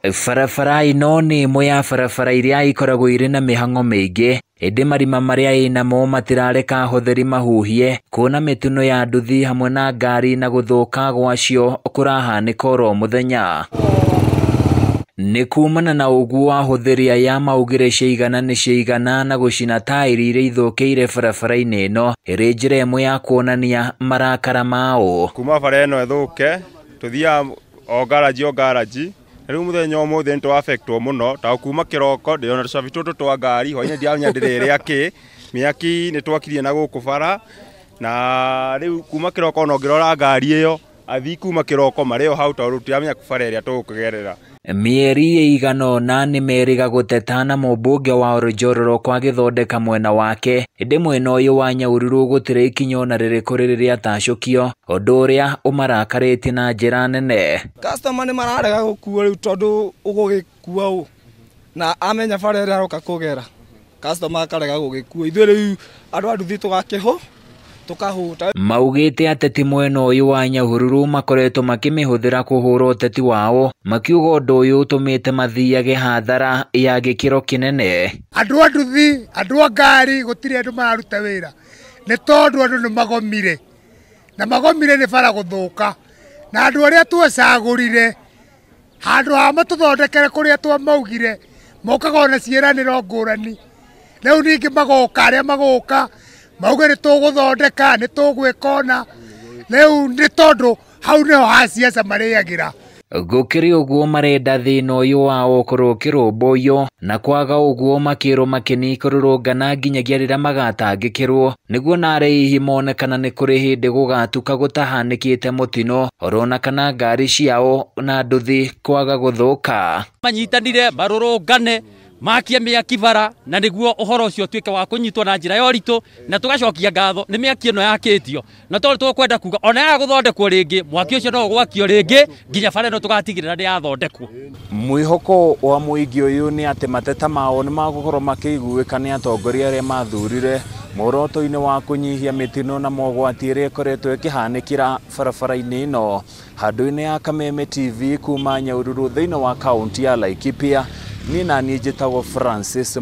Barabara ĩno nĩ ĩmwe ya barabara iria ikoragwo irĩ na mĩhang'o mĩingĩ, ĩndĩ marima marĩa ĩnamo matirareka ahũthĩri mahuhie, kuona mĩtino ya nduthi hamwe na ngari na gũthũka gwacio kũrahanĩka oro mũthenya. Nĩ kumana na ũguo ahũthĩri aya maugire ciaigana nĩ ciaigana na gũcina taĩri iria ithũkĩire barabara-inĩ ĩno ĩrĩ njĩra ĩmwe ya kuonania marakara mao. Kuma bara ĩno ĩthũke tũthiaga o garage o garage. Rĩu mũthenya ũmũthĩ nĩ tũ affectwo mũno ta kuma kĩroko ndĩrona tũcabi tũtũ twa ngari hwainĩ ndiramenya ndĩrĩrĩa kĩ mĩaki nĩ twakirie na gũkũ bara na rĩu kuma kĩroko ona ũngĩrora ngari ĩyo athii kuma kĩroko marĩ o hau tondũ tũtiramenya bara ĩrĩa tũgũkĩgerera. Mĩeri ĩigana ũna nĩ merĩga gũteta na mũmbunge wa Oljororok agĩthondeka mwena wake, ĩndĩ mwena ũyũ wa Nyahururu gũtirĩ ikinya ona rĩrĩkũ rĩrĩ rĩatacũkio, ũndũ ũrĩa ũmarakarĩtie na njĩra nene. Customer nĩ mararega gũkuo rĩu tondũ ũgũgĩkua ũ na amenya bara ĩrĩa aroka kũgera, customer akarega gũgĩkuo. Ithuĩ rĩu andũ a nduthi tũgakĩhũ tũkahũta. Maugĩte ateti mwena ũyũ wa Nyahururu makoretwo makĩmĩhũthĩra kũhũra ũteti wao, makiuga ũndũ ũyũ ũtũmĩte mathiage hathara ya gĩkĩro kĩnene. Andũ a nduthi, andũ a ngari gũtirĩ andũ mararuta wĩra nĩ tondũ andũ nĩ magomire na magomire nĩ bara gũthũka na andũ arĩa twacagũrire handũ ha matũthondekere kũrĩa twamaugire mokaga ona ciĩranĩro ngũrani. Rĩu ningĩ magoka arĩa magoka mauge nĩ tũgũthondeka nĩ tũgwĩka ona rĩu nĩ tondũ hau nĩho ha siasa marĩagĩra. Gũkĩrĩ ũguo marenda thĩna ũyũ wao ũkorwo ũkĩrũmbũiyo na kwaga ũguo makĩrwo makĩni kũrũrũngana nginyagia rĩrĩa magatangĩkĩrwo nĩguo narĩ hihi mone kana nĩ kũrĩ hĩndĩ gũgatuka gũtahanĩkĩte mũtino orona kana ngari ciao na nduthi kwaga gũthũka. Manyitanire marũrũngane makie mĩaki bara na nĩguo ũhoro ũcio ũtuĩke wa kũnyitwo na njĩra ya ũritũ na tũgacokia ngatho nĩ mĩaki ĩno yakĩtio na tondũ tũkwenda kuga ona yaga gũthondekwo rĩngĩ mwaki ũcio no ũgwakio rĩngĩ nginya bara ĩno tũgatigĩrĩra nĩ yathondekwo. Mwĩhoko wa mũingĩ ũyũ nĩ atĩ mateta mao nĩ magũkorwo makĩiguĩka nĩ atongoria arĩa mathurire muoroto-inĩ wa kũnyihia mĩtino na mogwati ĩrĩa ĩkoretwo ĩkĩhanĩkĩra barabara-inĩ ĩno. Handũ-inĩ ya Kameme TV kuma Nyahururu thĩinĩ wa kaunti ya Laikipia, niĩ naniĩ njĩtagwo Francis.